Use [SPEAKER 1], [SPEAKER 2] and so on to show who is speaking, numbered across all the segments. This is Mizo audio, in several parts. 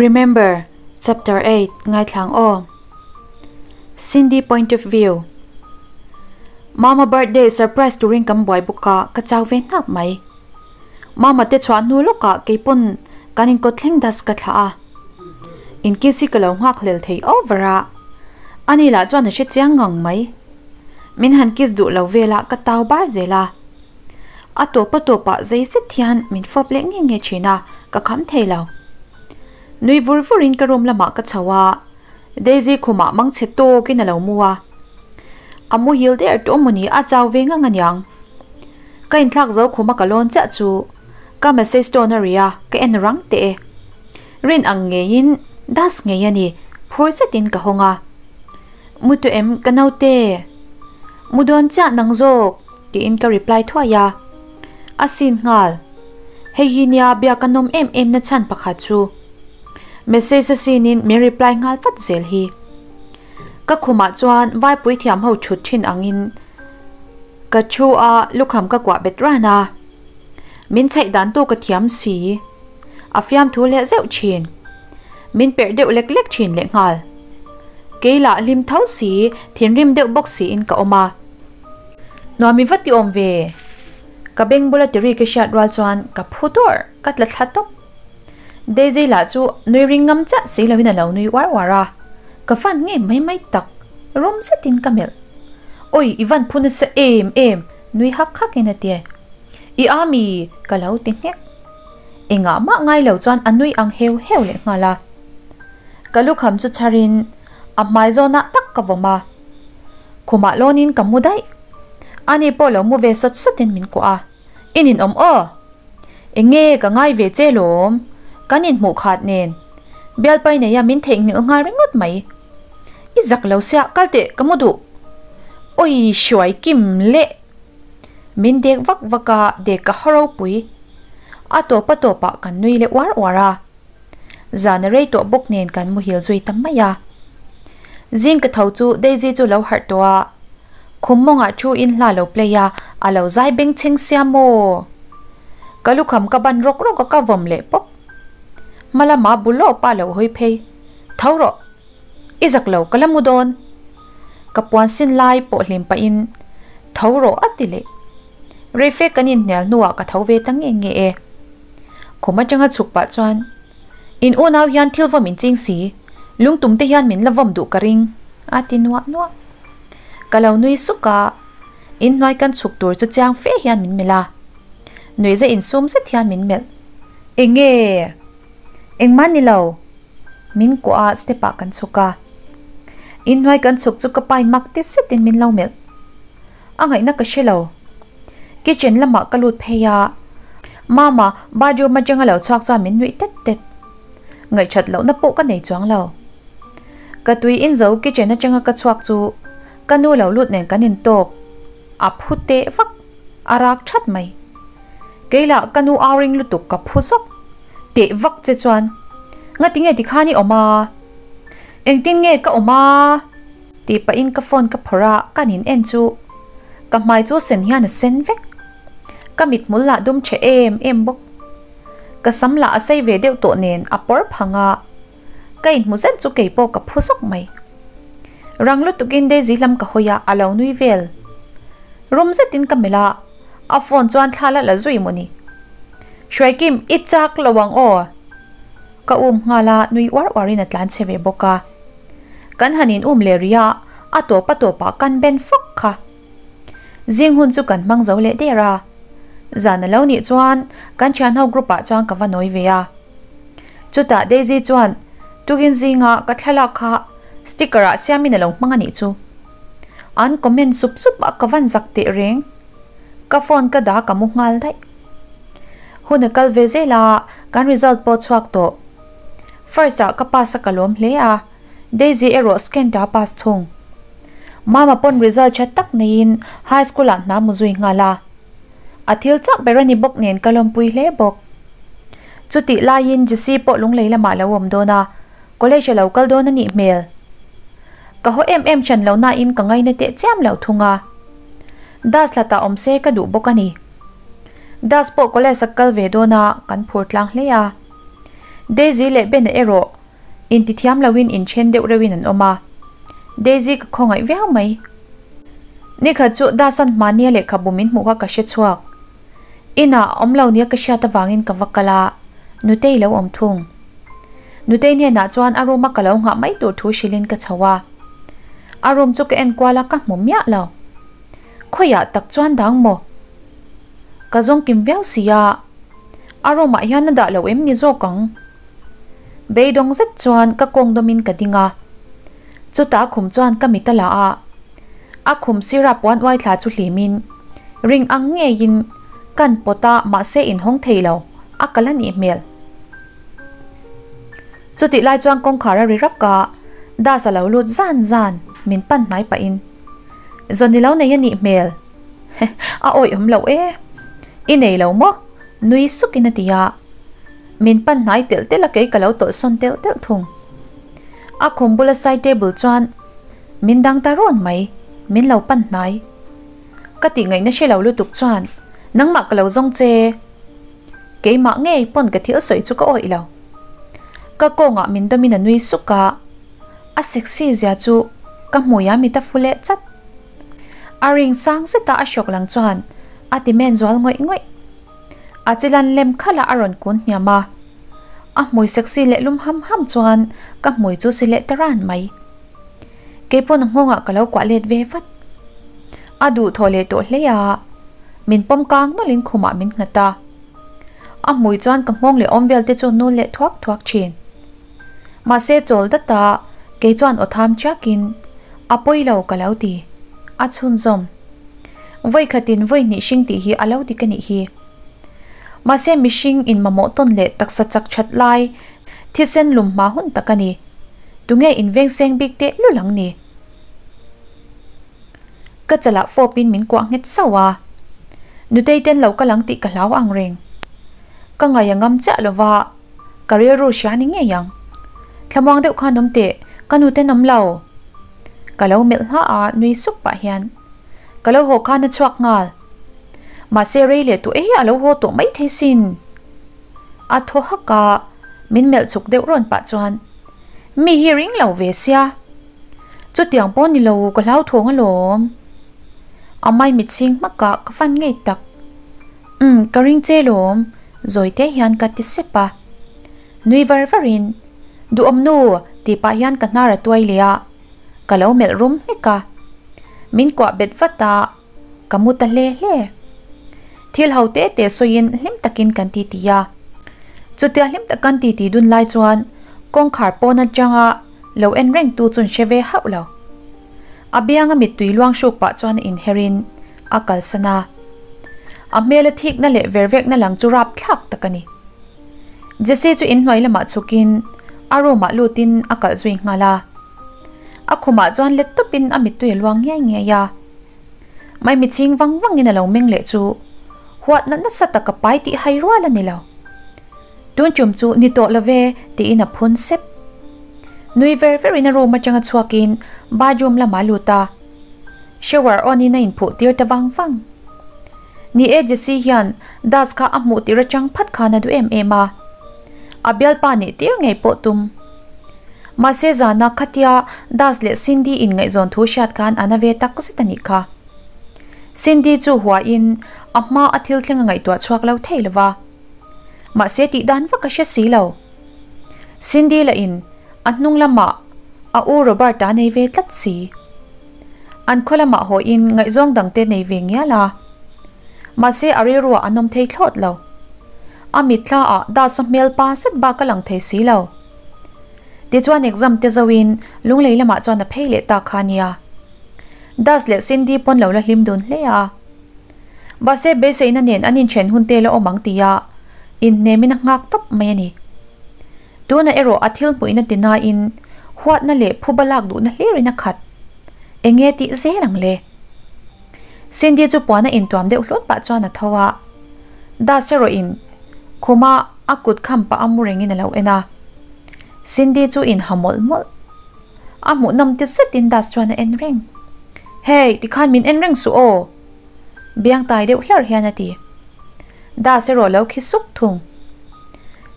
[SPEAKER 1] Remember, Chapter 8 ngaithlang aw. Cindy point of view. Mama birthday surprise turin kan buai bawk a, ka chau ve hnap mai. Mama te chhuah hnu lawkah keipawn kan inkawt thleng das ka thlah a. In kiss hi ka lo nghak hlel thei over a, ani lah chuan a hre chiang ngang mai. Min han kiss duh lo velah ka tau bar zel a. A tawp a tawpah zei zet hian min fawp leh nge nge thin a, ka kham thei lo. Nui vur vurin ka room lamah ka chho a, Daisy khumah mang chhe tawkin a lo mu a. A muhil der tawh mawni a chau ve ngang aniang. Ka inthlak zo khuma ka lawn chiah chu ka message tawn a ri a, ka en rang teh e. Rin ang ngeiin Das ngei a ni, phur zetin ka hawng a. Mu tawh em ka naute? Mu dawn chiah nang zawk tiin ka reply thuai a. A sin nghal. Hei hi nia biak a nawm em em na chhan pakhat chu. Message a sinin min reply nghal vat zel hi. Ka khumah chuan vaipui thiam ho thut thin angin ka thu a, lukham ka kuah bet ran a. Min chhaih dan tu ka thiam si. A fiamthu leh zeuh thin. Min perh deuh lek lek thin leh nghal. Kei lah hlim tho si, thinrim deuh bawk siin ka awm a. Nuam i va ti awm ve. Ka beng bula tiri ka hriat rual chuan ka phu dawrh, ka tla thla tawp. Daisy lah chu nui ring ngam chiah si loin a lo nui uar uar a, ka van nge mai mai tak, rum zetin ka melh. Oi, i van phu nasa em em, nui hak hakin a ti. I a mi? ka lo ti nghek. Engah mah ngai lo chuan a nui ang heu heu leh nghal a. Ka lukham chu chharin a hmai zawnah tak ka vawm a. Khumah lawnin ka mu daih. Ani pawh lo mu ve sawt sawtin min kuah a, I ninawm aw? Enge ka ngai ve che lawm? Kan inhmuh khat nen. Bialpai neia min theihnghilh nghal ringawt mai. I zak lo sia, kal teh ka mu duh. Awi hruai kim leh. Min dek vak vak a, dek ka haw ropui. A tawp a tawpah kan nui leh uar uar a. Zan a rei tawh bawk nen kan muhil zui ta mai a. Zing ka tho chu Daisy chu lo harh tawh a, khum mawngah thu in hla lo play a, a lo zai beng chheng sia maw? Ka lukham ka ban rawk rawk a ka vawm leh pawp. Hma lama bu lawpa lo hawi phei, Tho rawh! I zak lo ka la mu dawn. Ka puan sin lai pawh hlim pahin tho rawh a ti leh. Reife kan inhnial hnuah ka tho ve ta nge nge e. Khum atanga chhuk pah chuan In unau hian thil vawm in ching si, lungtum te hian min la vawm duh ka ring a ti nuah nuah. Ka lo nui suk a, inhnuai kan chhuk tur chu chiang fe hian min melh a. Nuihza insum zet hian min melh. Enge? Engmah ni lo. Min kuah a step ah kan chhuk a. Inhnuai kan chhuk chu ka pain mak ti zetin min lo melh. A ngaihna ka hre lo. Kitchen lamah ka lut phei a, Mama bathroom atanga lo chhuak chuan min nuih tet tet. Ngaihthat lohna pawh ka nei chuang lo. Ka tui in zo kitchen atanga ka chhuak chu ka nu lo lut nen kan intawk. A phu teh vak. A rak that mai. Kei lah ka nu au ring lutuk ka phu zawk teh vak che chuan Ngati nge tikhan i awm a? Engtin nge ka awm a? Tih pahin ka phone ka phawrh a, ka nin en chu ka hmai chu sen hian a sen vek. Ka mithmul lah dum che em em bawk. Ka sam lah a sei ve deuh tawh nen a pawr phang a, ka inhmu zet chu kei pawh ka phu zawk mai. Rang lutukin Daisy lam ka hawi a, a lo nui vel. Rum zetin ka melh a. A phone chuan thla la la zui maw ni? Hruaikim, i chak lo ang aw! Ka um nghal a, nui uar uarin a tlan chhe ve bawk a. Kan han in um leh rih a, a tawp a tawpah kan ben fawk kha. Zing hun chu kan hmang zo leh der a. Zan a lo nih chuan kan thianho group ah chuan ka va nawi ve a. Chutah Daisy chuan tukin zinga ka thlalak kha sticker ah siamin a lo hmang a nih chu. An comment sup sup a ka van zak teh reng. Ka phone ka dah ka mu nghal daih. Hun a kal ve zel a, kan result pawh chhuak tawh. First ah ka pass a ka lawm hle a, Daisy erawh second ah a pass thung. Mama pawn result tha tak neiin high school ah hna mu zui nghal a. A thil chak ber a ni bawk nen ka lawmpui hle bawk. Chutih laiin Jessy pawh lunglei lamah a lo awm dawn a, College a lo kal dawn a nih hmel. Ka haw em em hran lo nain ka ngaina teh chiam lo thung a. Das hlatah awm se ka duh bawk a ni. Das pawh college a kal ve dawn a, kan phur tlang hle a. Daisy leh Bena erawh intithiam loin inthen deuh reuhin an awm a, Daisy ka khawngaih viau mai. Nikhat chu Dasan hmahnia lehkhabu min hmuh kha ka hre chhuak. Inah a awm lo nia ka hriat avangin ka va kal a, Nutei lo awm thung. Nutei hnenah chuan a room a ka lo nghah mai tur thu hrilhin ka chho a. A room chu ka en kual a, ka hmu miah lo. Khawiah tak chuan dang maw? Ka zawng kim viau si a, a room ah hian a dah lo em ni zawk ang? Beidawng zet chuan ka kawng dawmin ka ding a. Chutah khum chuan ka mit a la a, a khum sira puan uai thla chu hlimin ring ang ngeiin kan pawt a mahse inhawng thei lo a kal a nih hmel. Chutih lai chuan kawngkhar a ri rak a, Das a lo lut zan zan min pan hnai pahin Zawn i lo nei a nih hmel a awihawm loh e, i nei lo maw? nui sukin a ti a. Min pan hnai telh telh a kei ka lo tawlh sawn telh telh thung. A khum bula side table chuan min dang ta rawn mai, min lo pan hnai. Ka tih ngaihna hre lo lutuk chuan nangmah ka lo zawng che. Keimah ngei pawn ka thil sawi chu ka awih lo. Ka kawngah min dawmin a nui suk a, a sexy zia chu ka hmui a mit a fu leh chat. A ring sang zeta a hrawk lang chuan a ti men zual ngawih ngawih. A chilan lem khalah a rawn kun hniam a, a hmui sexy leh lum ham ham chuan ka hmui chu si leh ta ran mai. Keipawn a nghawngah ka lo kuah let ve vat. A duhthawh leh tawh hle a, min pawm kang nawlhin khumah min nghat a. A hmui chuan ka nghawng leh awm vel te chu nul leh thuak thuak thin. Mahse chawl data kei chuan aw tham chiakin a pawi lo ka lo ti. A chhunzawm. Vawi khatin vawi hnih hring tih hi a lo dik a nih hi. Mahse mihring in mamawh tawn leh taksa chak that lai thisen lum hma hun tak a ni. Tunge in veng seng bik teh lul ang ni? Ka chalah fawpin min kuah nghet sauh a. Nutei ten lo kal ang tih ka hlau ang reng. Ka ngaih a ngam chiah lova ka rilru hria ni ngei ang. Thlamuang deuh khan awm teh, ka nu ten awm lo. Ka lo melh hna a nui suk pah hian ka lo haw khan a chhuak nghal. Mahse rei leh tawh e a lo haw tawh mai thei sin. A thaw hak a, min melh chhuk deuh rawn pah chuan mi hi ring lo ve sia. Chutiang pawh ni lo ka hlauthawng alawm. A mai mitchhing hmak ah ka fan ngei tak. Umm ka ring che lawm zawi te hian ka ti sep a. Nui var var in Duhawm nu tih pah hian ka hnar a tuai leh a, ka lo melh rum nghek a. Min kuah bet vat a, ka mu ta hle hle. Thil ho te te sawiin hlim takin kan ti ti a. Chutia hlim tak kan ti ti dun lai chuan kawngkhar pawn atanga lo en reng tu chun hre ve hauh lo. A bianga mittui luang hruk pah chuan a inher in a kalsan a. A hmela thikna leh vervekna lang chu rapthlak tak a ni. Jesse chu inhnuai lamah chhukin a room ah lutin a kalh zui nghal a. A khumah chuan let tawpin a mittui a luang ngiai ngiai a. Maimichhing vang vangin a lo meng leh chu huatna nasa tak a pai tih hai rual a ni lo. Tun tum chu ni tawh lo ve tiin a phun sep. Nui ver verin a room atanga chhuakin bathroom lamah a lut a. Shower on in a inphuh tir ta vang vang. Ni e Jesse hian Das kha a hmuh tir atang phat khan a duh em em a. A bialpa nih tir ngei pawh tum. Mahse zana khatia Das leh Cindy in ngaihzawn thu hriat khan a na ve tak zet a nih kha. Cindy chu huain a hma a thil thleng a ngaihtuah chhuak lo thei lo va. Mahse tih dan vak a hre si lo. Cindy lah in a hnung lamah a u Robert-a a nei ve tlat si. An khaw lamah hawiin ngaihzawng dangte nei ve ngial a. Mahse a rilruah an awm thei thlawt lo. A mitthla ah Das-a hmel pa zet bak a lang thei si lo. Tichuan exam te zoin Lunglei lamah chuan a phei leh ta kha nia. Das leh Cindy pawn lo la hlim dun hle a. Mahse beiseina nen an inthen hun te la awm ang tia inhnemin a nghak tawp mai a ni. Tunah erawh a thil hmuihna ti nain huatna leh phuba lak duhna hlirin a khat. Enge tih zel ang le? Cindy chu puan a intuam deuh hlut pah chuan a tho a. Das erawhin khuma a kut kham pah a mu rengin a lo en a. Cindy chu inha mawlh mawlh. A hmuhnawm ti zetin Das chuan a en reng. Hey, tikhan min en reng suh aw! Biang tai deuh hlar hian a ti. Das erawh lo khi suk thung.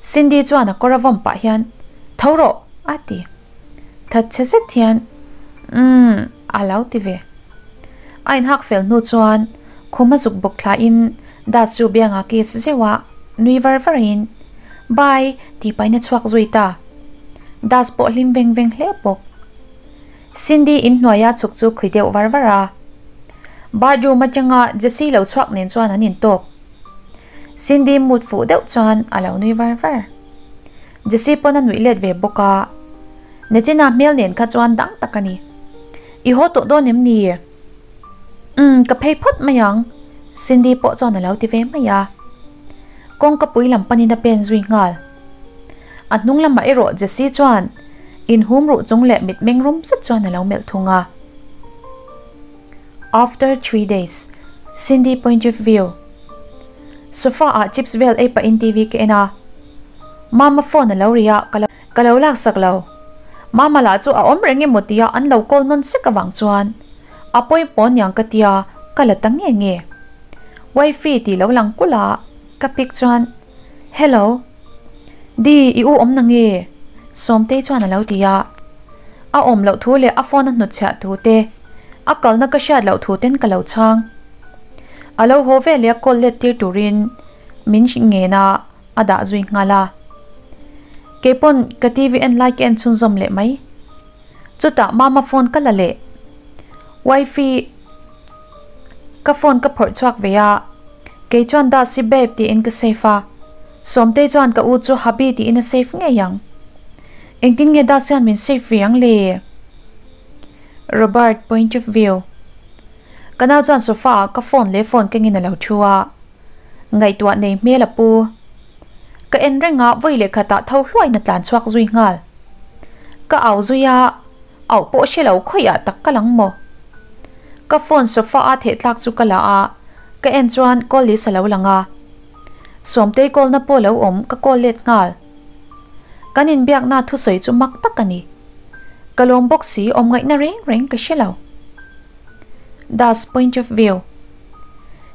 [SPEAKER 1] Cindy chuan a kawr a vawm pah hian, Tho rawh! a ti. Thatchhe zet hian, Umm, a lo ti ve. A inhak fel hnu chuan khum a zuk bawk thlain Das chu bianga kiss zeuh a, nui var varin, Bye! tih pahin a chhuak zui ta. Das pawh hlim veng veng hle bawk. Cindy inhnuaia chhuk chu khui deuh var var a. Bathroom atanga Jessie lo chhuak nen chuan an intawk. Cindy mut fuh deuh chuan a lo nui var var. Jessie pawn a nuih let ve bawk a, Nechina hmel nen kha chuan dang tak a ni. I haw tawh dawn em ni? Umm, ka phei phawt mai ang, Cindy pawh chuan a lo ti ve mai a. Kawngka pui lam panin a pen zui nghal. A hnung lamah erawh Jessie chuan inhum ruh chung leh mitmeng rum zet chuan a lo melh thung a. After 3 days, Cindy point of view. Sofa ah chips vel ei pahin TV ka en a. Mama phone a lo ri a, ka lo ka lo laksak lo. Mama lah chu a awm reng emaw tia an lo call nawn sek avang chuan a pawi pawn niang ka tia ka la ta nge nge. Wifey tih lo lang kulh a, ka pick chuan Hello. Di, i u awm na nge? Sawmtei chuan a lo ti a. A awm loh thu leh a phone a hnutchhiah thu te, a kalna ka hriat loh thu ten ka lo chhang. A lo haw veleh a call let tir turin min ngen a, a dah zui nghal a. Keipawn ka TV en lai ka en chhunzawm leh mai. Chutah mama phone ka la leh. Wifey. Ka phone ka phawrh chhuak ve a, kei chuan Dasi babe tiin ka save a, Sawmtei chuan ka u chu Habi tiin a save ngei ang. Engtin nge Dasi hian min save ve ang le? Robert point of view. Ka nau chuan sofa ah ka phone leh phone kengin a lo thu a, ngaihtuah nei hmel a pu. Ka en reng a, vawi leh khatah tho hluain a tlan chhuak zui nghal. Ka au zui a. Auh pawh hre lo khawiah tak ka lang maw? Ka phone sofa a theh tlak chu ka la a, ka en chuan call list a lo lang a. Sawmtei call na pawh lo awm ka call let nghal. Kan inbiakna thusawi chu mak tak a ni. Ka lawm bawk si awm ngaihna reng reng ka hre lo. Das point of view.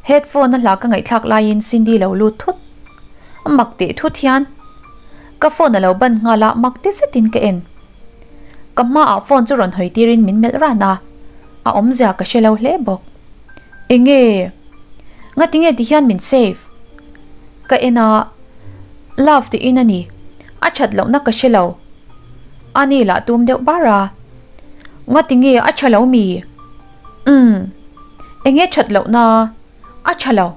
[SPEAKER 1] Headphone a hla ka ngaihthlak laiin Cindy lo lut thut. Mak teh thut hian ka phone a lo ban nghal a mak ti zetin ka en. Ka hmaah phone chu rawn hawi tirin min melh ran a, a awmzia ka hre lo hle bawk. Enge? Ngatinge ti hian min save? Ka en a, Love tiin a ni, a that lohna ka hre lo. A ni lah tum deuh bar a. Ngatinge a tha lo mi? Umm, enge that lohna? A tha lo.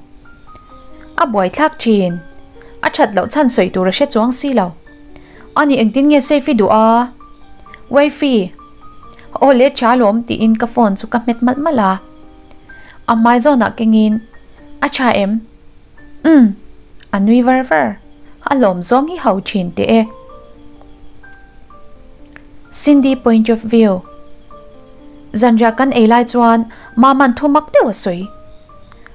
[SPEAKER 1] A buaithlak thin. A that loh chhan sawi tur a hre chuang si lo. A ni engtin nge safe i duh a? Wifey, Aw le tha lawm tiin ka phone chu ka hmet malh malh a. A hmai zawnah kengin, A tha em? Umm, a nui var var. A lawm zawng hi ho thin teh e. Cindy point of view. Zanriah kan ei lai chuan Mama'n thu mak deuh a sawi.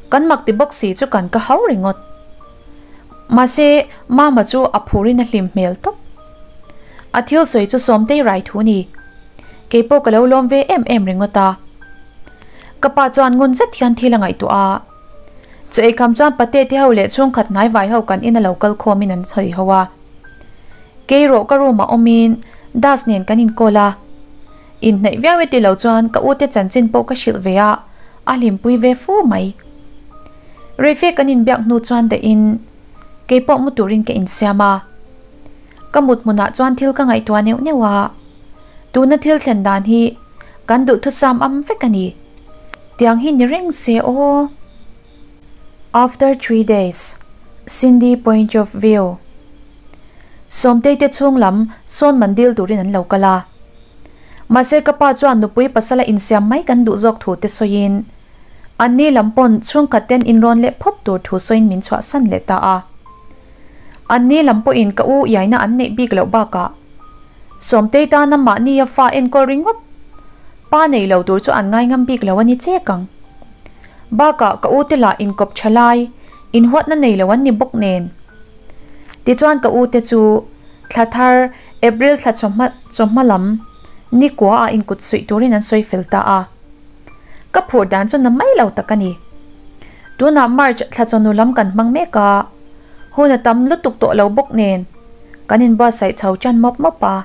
[SPEAKER 1] Kan mak ti bawk si chu kan ka hau ringawt. Mahse, Mama chu a phurin a hlim hmel tawp. A thil sawi chu Sawmtei rai thu ni. Kei pawh ka lo lawm ve em em ringawt a. Ka pa chuan ngun zet hian thil a ngaihtuah a. Chu eikham chuan pate te ho leh chhungkhat hnai vai ho kan ina lo kal khawmin an sawi ho a. Kei rawh ka room ah awmin Das nen kan inkawl a. Inhnaih viau e ti lo chuan ka ute chanchin pawh ka hrilh ve a, a hlimpui ve fu mai. Reife kan inbiak hnu chuan dahin kei pawh mu turin ka insiam a. Ka mut hmunah chuan thil ka ngaihtuah neuh neuh a, tuna thil thlen dan hi kan duhthusam am vek a ni. Tiang hi ni reng se aw. After 3 days, Cindy point of view. Sawmtei te chhung lam sawn man dil turin an lo kal a. Mahse ka pa chuan nupui pasala insiam mai kan duh zawk thu te sawiin anni lam pawn chhungkhat ten inrawn leh phawt tur thu sawiin min chhuahsan leh ta a. Anni lam pawhin ka u iaina an neih bik loh bakah Sawmtei tana mahnia fa enkawl ringawt pa nei lo tur chu an ngaingam bik lo a ni chek ang. Bakah ka u te lah inkawp tha lai, inhuatna nei lo an ni bawk nen. Tichuan ka u te chu thla thar April thla chawhma chawhma lam nikua ah inkut suih turin an sawi fel ta a. Ka phur dan chu na mai lo tak a ni. Tunah March thla chawhnu lam kan hmang mek a, hun a tam lutuk tawh lo bawk nen. Kan inbuatsaih chho tan mawp mawp a.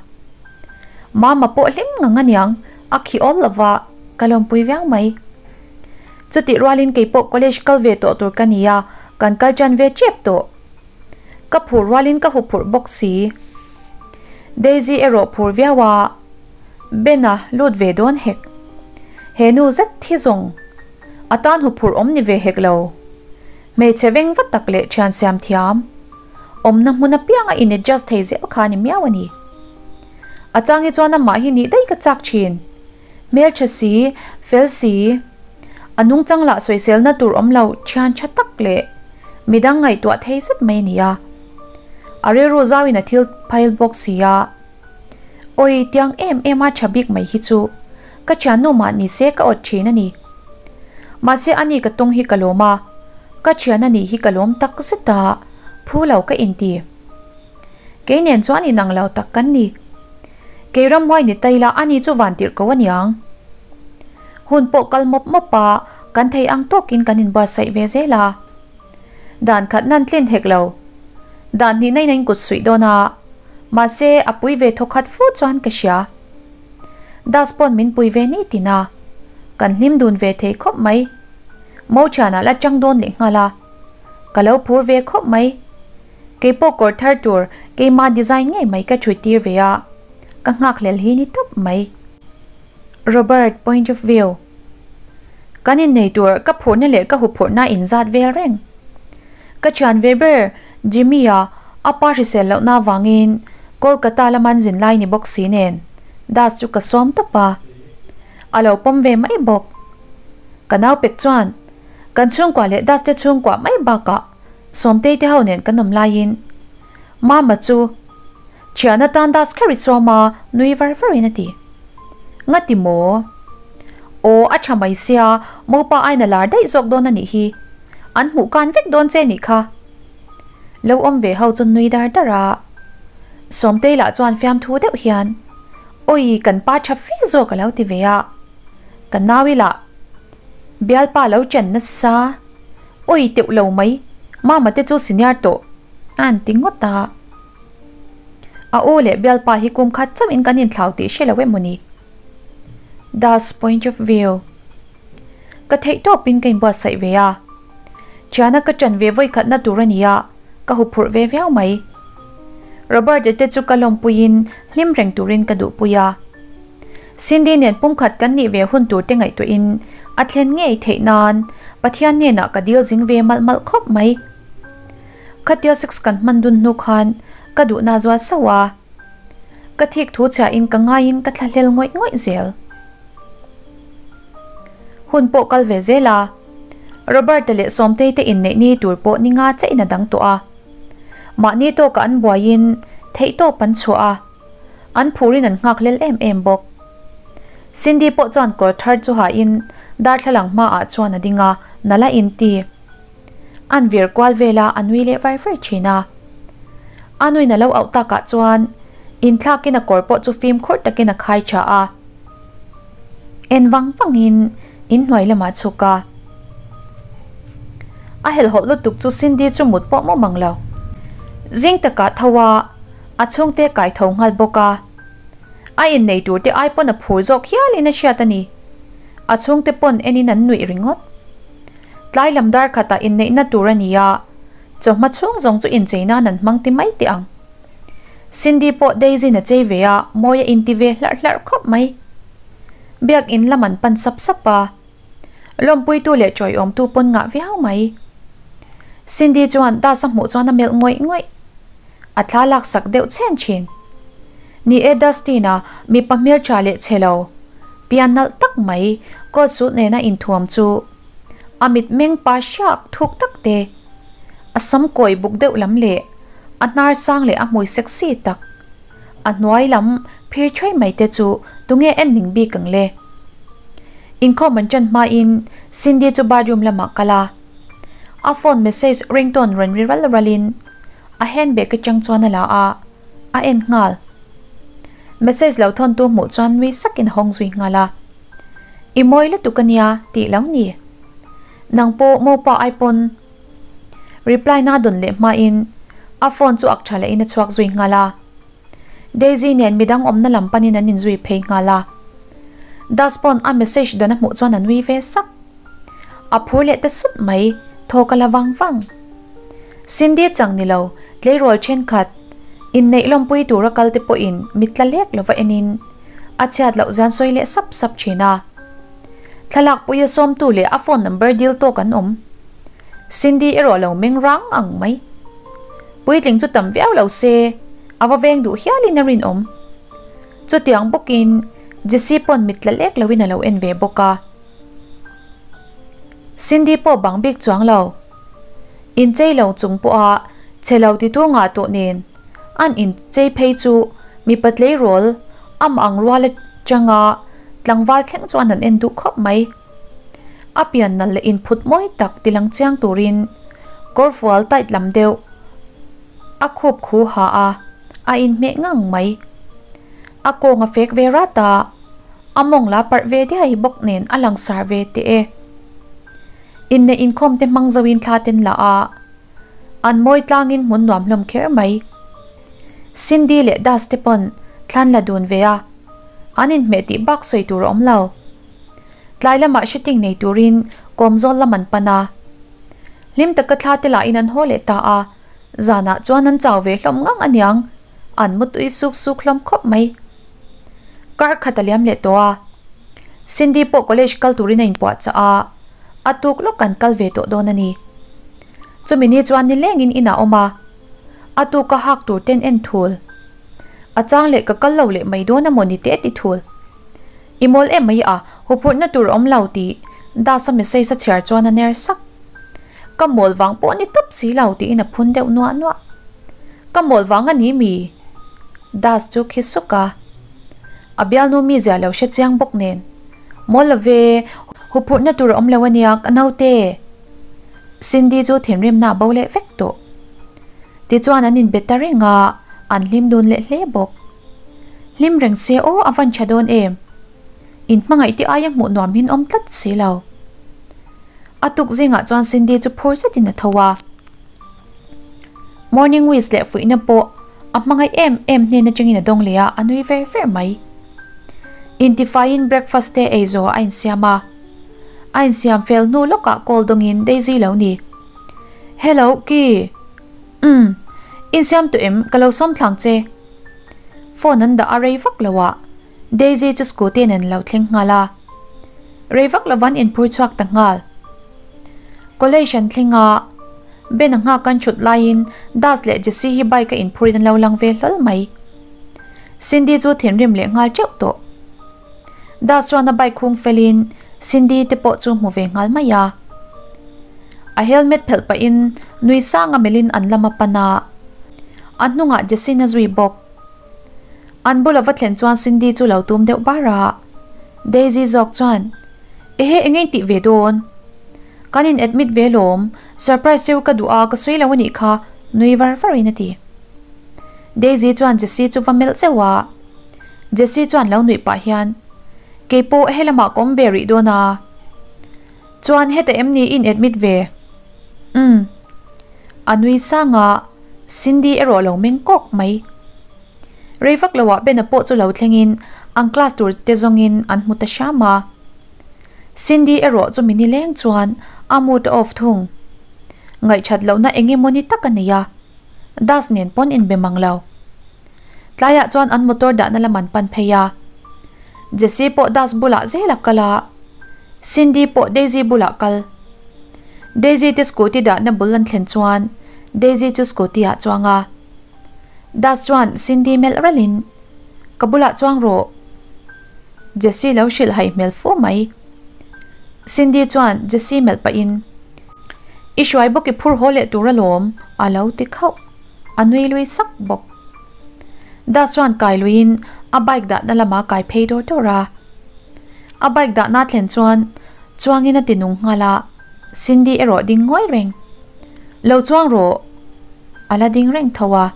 [SPEAKER 1] Mama pawh hlim ngang aniang, a khi awl lova, ka lawmpui viau mai. Chutih rualin kei pawh college kal ve tawh tur ka ni a, kan kal tan ve tep tawh. Ka phur rualin ka huphurh bawk si. Daisy erawh phur viau a, Ben-a lut ve dawn hek. He nu zet thi zawng a tan huphurh awm ni ve hek lo. Hmeichhe veng va tak leh thian siam thiam awmna hmun apianga in adjust thei zel kha a ni miau a ni. A chang hi chuan amah hi nih daih ka chak thin. Hmeltha si, fel si, a nungchang lah sawiselna tur awm lo thian tha tak leh midang ngaihtuah thei zet mai a ni a. A rilru zauin a thil phail bawk si a. Awi, tiang em em a tha bik mai hi chu ka thiannu mah ni se ka awt thin a ni. Mahse ani ka tawng hi ka lawm a, ka thian a nih hi ka lawm tak zet a, phu lo ka inti. Kei nen chuan inang lo tak kan ni. Kei ramhuai ni ta ila ani chu van tirh ko aniang. Hun pawh kal mawp mawp a, kan thei ang tawkin kan inbuatsaih ve zel a. Dan khat nan tlin hek lo. Dan hnihna in a inkut suih dawn a, mahse a pui ve thawkhat fu chuan ka hria. Das pawn min pui ve ni tin a, kan hlim dun ve thei khawp mai. Mo thianah la chang dawn leh nghal a, ka lo phur ve khawp mai. Keipawh kawr thar tur keima design ngei mai ka chhui tir ve a, ka nghakhlel hi ni tawp mai. Robert point of view Kan innei tur ka phurhna leh ka huphurhna inzat vel reng. Ka thian ve ber Jimmy-a a pa hrisel lohna avangin Kolkata lama an zin lai ni bawk si nen Das chu ka sawm tawp a, a lo pawm ve mai bawk. Ka nau pek chuan kan chhungkua leh Das te chhungkua mai bakah Sawmtei te ho nen kan awm laiin Mama chu thian atan Das kher i sawm a nui var varin a ti. Ngati maw? Aw a tha mai sia, mopa aina lar daih zawk dawn a nih hi. An hmuh kan vek dawn che nih kha. Lo awm ve ho chu nui dar dar a. Sawmtei lah chuan fiamthu deuh hian, Awi kan pa tha fe zawk a lo ti ve a. Ka nau ila bialpa lo chen nasa. Awi teuh lo mai, mama te chu senior tawh a an ti ngawt a. A aw leh bialpa hi kum khat chauhin kan inthlau tih hre lo em maw ni? Das point of view. Ka theih tawpin ka inbuatsaih ve a. Thiana ka ṭan ve vawikhatna tur a ni a, ka huphurh ve viau mai. Robert-a te chu ka lawmpuiin hlim reng turin ka duhpui a. Cindy nen pumkhat kan nih ve hun tur te ngaihtuahin a thlen ngei theih nan Pathian hnenah ka dil zing ve malh malh khawp mai. Khatia sex kan hman dun hnu khan ka duhna zual sauh a. Ka thik thu chhiahin ka ngaiin ka thlahlel ngawih ngawih zel. Hun pawh kal ve zel a, Robert-a leh Sawmtei te inneih ni tur pawh ni nga chain a dang tawh a. Mahni tawkah an buaiin theihtawp an chhuah a, an phurin an nghak hlel em em bawk. Cindy pawh chuan kawr thar chu hain darthlalang hmaah chuan a ding a, nala inti. An vir kual vel a, a nui leh var var thin a. A nuin a lo auh takah chuan inthlakin a kawr pawh chu fimkhur takin a khai tha a. En vang vangin inhnuai lamah chhuk a. A helhhawlh lutuk chu Cindy chu mut pawh mawm ang lo. Zing takah tho a, a chhungte kai tho nghal bawk a. A innei tur te ai pawn a phur zawk hialin a hriat a ni. A chhungte pawn enin an nuih ringawt. Tlai lam dar khatah inneihna tur a ni a, chawhma chhung zawng chu inchei nan an hmang ti mai teh ang. Cindy pawh Daisy-in a chei ve a, mawi a inti ve hlarh hlarh khawp mai. Biak in lam an pan sap sap a, lawmpuitu leh chawiawmtu pawn ngah viau mai. Cindy chuan Das a hmuh chuan a melh ngawih ngawih. A thla laksak deuh chhen thin. Ni e Dustin-a mipa hmeltha leh chhe lo, pian nalh tak mai coat suit nena inthuam chu a mitmeng pa hriak thuk tak te, a sam kawi buk deuh lam leh a hnar sang leh a hmui sexy tak, a hnuai lam phir thuai mai te chu tunge en ning bik ang le? Inkhawm an ṭan hmain Cindy chu bathroom lamah kal a, a phone message ringtone rawn ri ral ralin a handbag aṭang chuan a la a, a en nghal. Message lo thawntu hmuh chuan nui sakin a hawng zui nghal a. I mawi lutuk a nia tih lo ni. Nang pawh mopa ai pawn reply na dawn leh hmain. A phone chu ak tha lehin a chhuak zui nghal a. Daisy nen midang awmna lam panin an inzui phei nghal a. Das pawn a message dawn a hmuh chuan a nui ve sak. A phur leh ta sut mai, thawk a la vang vang. Cindy chang ni lo, tleirawl thenkhat, inneih lawmpui tura kal te pawhin mit tla lek lova enin a chhiat loh zian sawi leh sap sap thin a. Thlalak puia sawmtu leh a phone number dil tawk an awm. Cindy erawh lo meng rang ang mai. Puitling chu tam viau lo se, a va veng duh hialin a rinawm. Chutiang bawkin Jessie pawn mit tla lek loin a lo en ve bawk a. Cindy pawh bang bik chuang lo. Inchei lo chung pawha chhe lo titu ngah tawh nen an inchei phei chu mipa tleirawl amah ang rual atanga tlangval thleng chuan an en duh khawp mai. A pian nalh leh inphut mawi tak tilang chiang turin kawrfual tight lam deuh a khup khu ha a, a inhmeh ngang mai. A kawng a fek ve rat a, a mawng la parh ve diai bawk nen a langsar ve teh e. Inneih inkhawm te hmang zoin thla ten la a, an mawi tlangin hmun nuam hlawm kher mai. Cindy leh Das te pawn thlan la dun ve a, an inhmeh tih bak sawi tur a awm lo. Tlai lamah shooting nei turin kawmzawl lam an pan a. Hlim taka thla te lahin an haw leh ta a, zanah chuan an chau ve hlawm ngang aniang, an mutui suk suk hlawm khawp mai. Kar khat a liam leh tawh a, Cindy pawh college kal turin a inpuah chah a, a tuk lawk an kal ve tawh dawn a ni. Chumi ni chuan nilengin inah awm a, a tuk a hak tur ten en thul. A chang leh ka kal lo leh mai dawn amaw ni te ti thul. I mawl em mai a, huphurhna tur a awm lo tih Das-a message a chhiar chuan a ner sak. Ka mawl vang pawh ni tawp si lo tiin a phun deuh nuah nuah. Ka mawl vang a ni mi? Das chu khi suk a. A bialnu mi zia lo hre chiang bawk nen. Mawl lo ve, huphurhna tur a awm lo ania ka naute. Cindy chu thinrimna a bo leh vek tawh. Tichuan an inbe ta reng a, an hlim dun leh hle bawk. Hlim reng se aw a van tha dawn em? In hmangaih te aia hmuh nuam hin awm tlat si lo. A tuk zingah chuan Cindy chu phur zetin a tho a. Morning wish leh fuihna pawh a hmangaih em em hnen atangin a dawng leh a, a nui ver ver mai. Intifaiin breakfast te ei zawh a insiam a. A insiam fel hnu lawkah call dawngin Daisy lo ni. Hello, Ki. Umm, insiam tawh em? Ka lo sawm thlang che. Phone an dah a rei vak lo a, Daisy chu scooty nen lo thleng nghal a. Rei vak lo van inphur chhuak ta nghal. College an thleng a, Ben a nghak an thut laiin Das leh Jessie hi bike a inphurin an lo lang ve hlawl mai. Cindy chu thinrim leh nghal teuh tawh. Das chuan a bike khung felin Cindy te pawh chu hmu ve nghal mai a. A helmet phelh pahin nui sang a melhin an lam a pan a, a hnungah Jessie-in a zui bawk. An bula va thlen chuan Cindy chu lo tum deuh bar a, Daisy zawk chuan, Ehe eng nge tih ve dawn? Kan in admit ve lawm, surprise cheu ka duh a ka sawi lo a nih kha nui var varin a ti. Daisy chuan Jessie chu va melh zeuh a, Jessie chuan lo nuih pah hian, Keipawh helamah ka awm ve rih dawn a. Chuan heta em ni in admit ve? Umm. A nui sang a, Cindy erawh lo meng kawk mai. Rei vak loah Bena pawh chu lo thlengin an class tur te zawngin an hmu ta hram a. Cindy erawh chu mi nileng chuan a mood a off thung. Ngaihṭhat lohna eng emaw ni tak a nei a, Das nen pawn inbe mang lo. Tlaiah chuan an motor dahna lam an pan phei a. Jessie pawh Das bulah zel a kal a, Cindy pawh Daisy bulah kal. Daisy te scooty dahna bul an thlen chuan Daisy chu scooty ah chuang a. Das chuan Cindy melh ralhin, Ka bulah chuang rawh. Jessie lo hrilh haih hmel fu mai. Cindy chuan Jessie melh pahin, I hruai bawk i phur haw leh tur alawm, a lo ti khauh. A nui lui sak bawk. Das chuan kai luiin a bike dahna lamah kai phei dawr dawr a. A bike dahna thlen chuan chuangin a ti nung nghal a, Cindy erawh ding ngawi reng. Lo chuang rawh. A la ding reng tho a.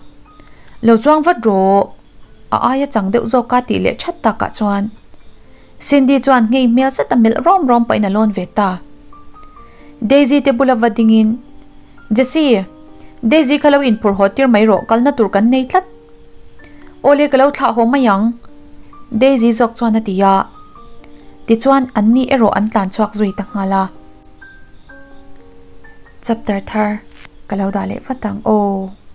[SPEAKER 1] Lo chuang vat rawh. A aia chang deuh zawk a tih leh that takah chuan Cindy chuan ngei hmel zet a melh rawm rawm pahin a lawn ve ta. Daisy te bula va dingin, Jessie! Daisy kha lo inphur haw tir mai rawh, kalna tur kan nei tlat. Awle ka lo thlah haw mai ang. Daisy zawk chuan a ti a. Tichuan anni erawh an tlan chhuak zui ta nghal a. Chapter thar ka lo dah leh vat ang aw.